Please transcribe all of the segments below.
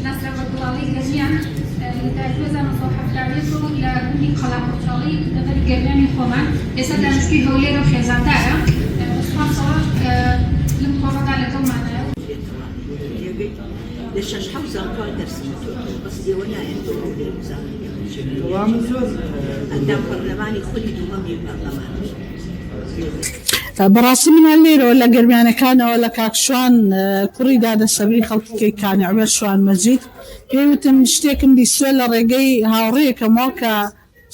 ناسراو بە گوڵاڵەی گەرمیان، لە دایکبووی 1971 و لە گوندی قەڵاقۆچاڵی دەڤەری گەرمیانی خۆمان، ئێستا دانیشتووی هەولێرە و خێزاندارە. بە سوپاسەوە لەم کۆڕەدا لەگەڵمانایە. لە شەش حەوت زانکۆ دەرسم وتۆتەوە بەس ئێوە نایەن بۆ هەولێر بزانن ئێمە چی ئەندام پەرلەمانی خولی دووەمی پەرلەمان. بەڕاستی من هەر لێرەوە لە گەرمیانەکانەوە لە کاک شوان کوڕی دادە سەبری خەڵکی کەی کانی عومەر شوان مەجید پێی وتم شتێکم بیستوە لە ڕێگەی هاوڕێیەکەمەوە کە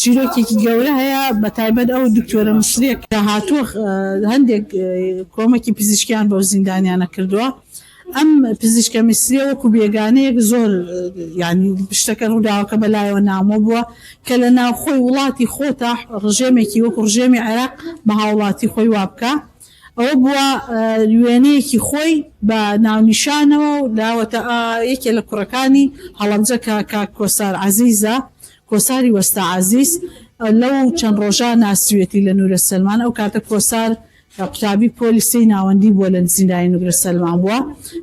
چیرۆکێکی گەورە هەیە بە تایبەت ئەو دکتۆرە میسریە کە هاتووە هەندێک کۆمەکی پزیشکیان بەو زیندانیانە کردووە ئەم پزیشکە میسریە وەکو بێگانەیەک زۆر یانی شتەکە ڕووداوەکە بەلایەوە نامۆ بووە کە لە ناوخۆی وڵاتی خۆتا ڕژێمێکی وەکو ڕژێمی عێراق بە هاوڵاتی خۆی وا بکا ئەوە بووە وێنەیەکی خۆی بە ناونیشانەوە و داوەتە یەکێ لە کوڕەکانی هەڵەبجە کە کاک کۆسار عەزیزە کۆساری وەستا عەزیز لەو چەند ڕۆژە ناسیوێتی لە نورە سەلمان ئەو کاتە کۆسار قوتابی پۆلی سێی ناوەندی بووە لە زیندانی نوگرە سەلمان بووە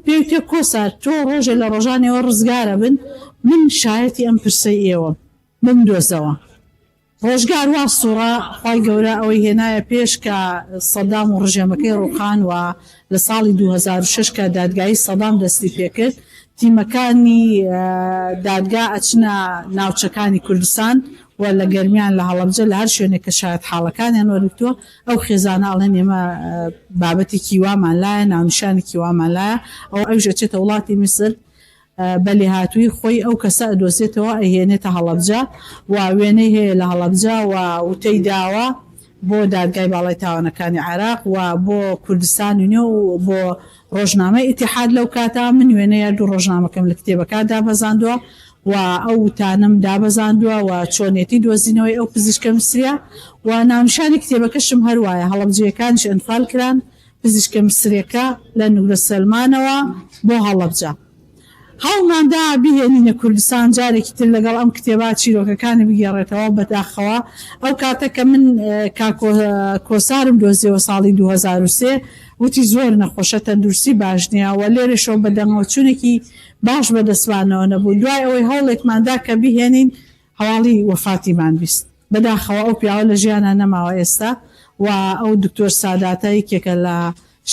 پێی وتێ کۆسار تۆ ڕۆژێ لە ڕۆژان ئێوە ڕزگارە بن من شایەتی ئەم پرسەی ئێوەم بمدۆزەوە ڕۆژگار وا سوڕا خوای گەورە ئەوەی هێنایە پێش کە سەدام و ڕژێمەکەی ڕوخان و لە ساڵی 2006 کە دادگایی سەدام دەستی پێکرد تیمەکانی دادگا ئەچنە ناوچەکانی کوردستان و لە گەرمیان لە هەڵەبجە لە هەر شوێنێک کە شایەتحاڵەکانیان وەرگرتووە ئەو خێزانە ئەڵێن ئێمە بابەتێکی وامان لایە ناونیشانێکی وامان لایە ئەوە ئەویش ئەچێتە وڵاتی میسر بە لێهاتوویی خۆی ئەو کەسە ئەدۆزێتەوە ئەیهێنێتە هەڵەبجە و وێنەی هەیە لە هەڵەبجە و وتەی داوە بۆ دادگای باڵای تاوانەکانی عێراق و بۆ کوردستانی نوێ و بۆ ڕۆژنامەی ئیتیحاد لەو کاتە من وێنەی هەردوو ڕۆژنامەکەم لە کتێبەکە دابەزاندووە و ئەو وتانەم دابەزاندووە و چۆنێتی دۆزینەوەی ئەو پزیشکە میسریە و ناونیشانی کتێبەکەشم هەر وایە هەڵەبجەیەکانیش ئەنفال کران پزیشکە میسریەکە لە نوگرە سەلمانەوە بۆ هەڵەبجە. هەوڵمان دا بیهێنینە کوردستان جارێکی تر لەگەڵ ئەم کتێبە چیرۆکەکانی بگێڕێتەوە، بەداخەوە ئەو کاتە کە من کاک کۆسارم دۆزیەوە ساڵی 2003 وتی زۆر نەخۆشە تەندروستی باش نیە و لێرەشەوە بەدەنگەوەچوونێکی باش بەدەستمانەوە نەبوو دوای ئەوەی هەوڵێکمان دا کە بیهێنین هەواڵی وەفاتیمان 20 بەداخەوە ئەو پیاوە لە ژیانا نەماوە ئێستا و ئەو دکتۆر ساداتە یەکێکە لە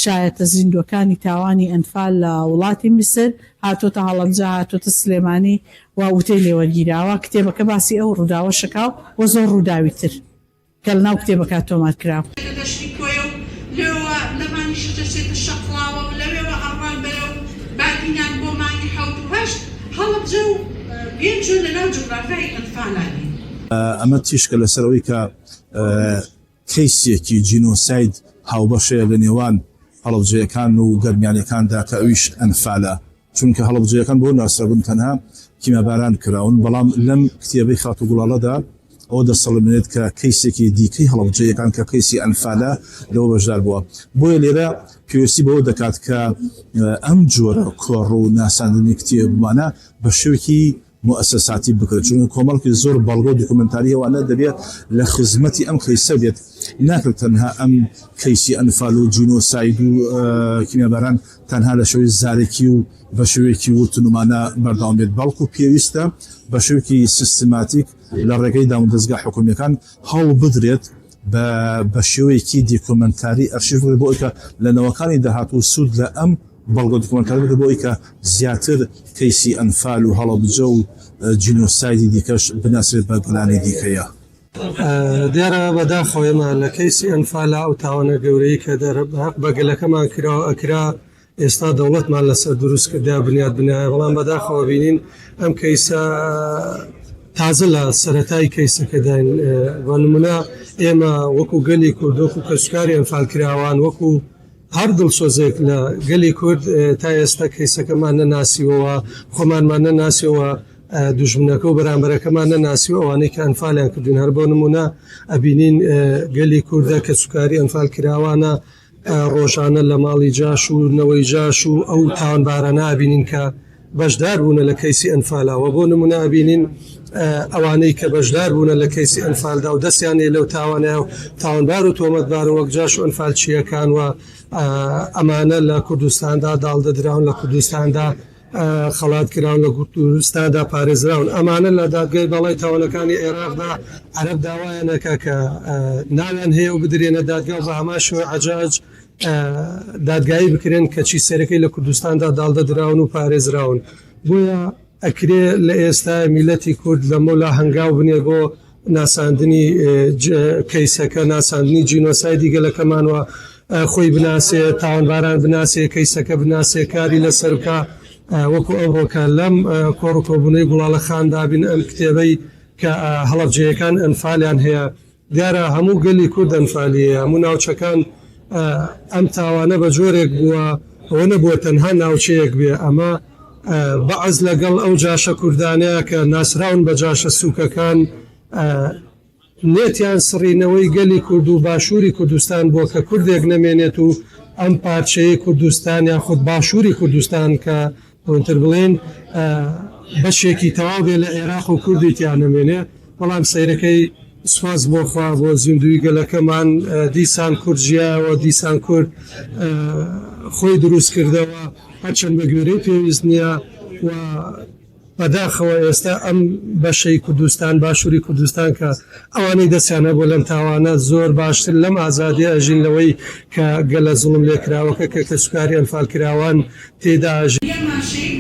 شایەتە زیندووەکانی تاوانی ئەنفال لە وڵاتی میسر، هاتۆتە هەڵەبجە، هاتۆتە سلێمانی و وتەی لێ وەرگیراوە، کتێبەکە باسی ئەو ڕووداوەش ئەکا و زۆر ڕووداوی تر کە لەناو کتێبەکە تۆمار کراوە. لە دەشتی کۆیە و لەوێوە لە مانیشە دەچێتە شەقڵاوە و لەوێوە ئەڕوان بەرەو بادینان بۆ مانگی حەوت و هەشت، هەڵەبجە و پێنجوێن لە ناو جوغرافیای ئەنفالا نین. ئەمە تیشکە لەسەر ئەوەی کە کەیسێکی جینۆساید هاوبەشەیە لە نێوان هەڵەبجەیەکان و گەرمیانیەکاندا کە ئەویش ئەنفالە، چونکە هەڵەبجەیەکان بەوە ناسرابوون تەنها کیمیاباران کراون، بەڵام لەم کتێبەی خاتوو گوڵاڵەدا ئەوە دەسەڵمێنێت کە کەیسێکی دیکەی هەڵەبجەیەکان کە کەیسی ئەنفالە لەوە بەشدار بووە. بۆیە لێرە پێویستی بەوە دەکات کە ئەم جۆرە کۆڕ و ناساندنی کتێبانە بە شێوەیەکی موئەسەساتی بکرێت، چونکە کۆمەڵێکی زۆر بەڵگە و دیکۆمێنتاری ئەوانە دەبێت لە خزمەتی ئەم کەیسە بێت، ناکرێت تەنها ئەم کەیسی ئەنفال و جینۆساید و کیمیاباران تەنها لە شێوەی زارەکی و بە شێوەیەکی وتنومانە بەردەوام بێت، بەڵکو پێویستە بە شێوەیەکی سیستماتیک لە ڕێگەی دامودەزگا حکومییەکان هەوڵ بدرێت بە بە شێوەیەکی دیکۆمێنتاری ئەرشیف بکرێت بۆ ئەوەی کە لە نەوەکانی داهاتوو سوود لە ئەم بەڵگە دیکۆمێنتاری بکرێت بۆ ئەوەی کە زیاتر کەیسی ئەنفال و هەڵەبجە و جینۆسایدی دیکەش بناسرێت بە گەلانی دیکەیە. دیارە بەداخەوە ئێمە لە کەیسی ئەنفالا ئەو تاوانە گەورەی کە دەرهەق بە گەلەکەمان کرا و ئەکرا ئێستا دەوڵەتمان لەسەر دروست کردیا بنیات بنایە بەڵام بەداخەوە بینین ئەم کەیسە تازە لە سەرەتای کەیسەکەداین بە نمونە ئێمە وەکو گەلی کورد وەکو کەسوکاری ئەنفالکراوان وەکو هەر دڵسۆزێک لە گەلی کورد تا ئێستا کەیسەکەمان نەناسیوەوە، خۆمانمان نەناسیەوە، دوژمنەکە و بەرامبەرەکەمان نەناسیوە، ئەوانەی کە ئەنفالیان کردوین. هەر بۆ نمونە ئەبینین گەلی کوردە کەسوکاری ئەنفال کراوانە ڕۆژانە لە ماڵی جاش و نەوەی جاش و ئەو تاوانبارانە ئەبینین کە بەشدار بوونە لە کەیسی ئەنفالا و بۆ نمونە ئەبینین ئەوانەی کە بەشدار بوونە لە کەیسی ئەنفالدا و دەستیان هەیە لەو تاوانە و تاوانبار و تۆمەتبار وەک جاش و ئەنفالچییەکان و ئەمانە لە کوردستاندا داڵدە دراون لە کوردستاندا. خەڵات کراون لە کوردستاندا پارێزراون ئەمانە لە دادگای باڵای تاوانەکانی عێراقدا عەرەب داوایان ئەکا کە ناویان هەیە و بدرێنە دادگا و بە هەمان شێوەی عەجاج دادگایی بکرێن کەچی سەرەکەی لە کوردستاندا داڵدە دراون و پارێزراون بۆیە ئەکرێ لە ئێستا میلەتی کورد لەمەولا هەنگاو بنێ بۆ ناساندنی کەیسەکە، ناساندنی جینۆسایدی گەلەکەمان و خۆی بناسێ، تاوانباران بناسێ، کەیسەکە بناسێ، کاری لەسەر بکا، وەکو ئەمڕۆکە لەم کۆڕ و کۆبوونەی گوڵاڵە خاندا بین ئەم کتێبەی کە هەڵەبجەیەکان ئەنفالیان هەیە، دیارە هەموو گەلی کورد ئەنفالی هەیە، هەموو ناوچەکان ئەم تاوانە بە جۆرێک بووە، ئەوە نەبووە تەنها ناوچەیەک بێ، ئەمە بەعس لەگەڵ ئەو جاشە کوردانەیە کە ناسراون بە جاشە سوکەکان نێتیان سڕینەوەی گەلی کورد و باشووری کوردستان بووە کە کوردێک نەمێنێت و ئەم پارچەیەی کوردستان یاخود باشووری کوردستان کە ڕوونتر بڵێین بەشێکی تەواو بێ لە عێراق و کوردی تیا نەمێنێ بەڵام سەیرەکەی سوپاس بۆ خوا بۆ زیندووی گەلەکەمان دیسان کورد ژیایەوە دیسان کورد خۆی دروست کردەوە هەرچەند بە گوێرەی پێویست نییە و بەداخەوە ئێستا ئەم بەشەی کوردستان باشووری کوردستان کە ئەوانەی دەستیان هەبوو لەم تاوانە زۆر باشتر لەم ئازادیە ئەژین لەوەی کە گەلە زوڵم لێکراوەکە کە کەسوکاری ئەنفالکراوان تێیدا ئەژین. یە ماشەیەک.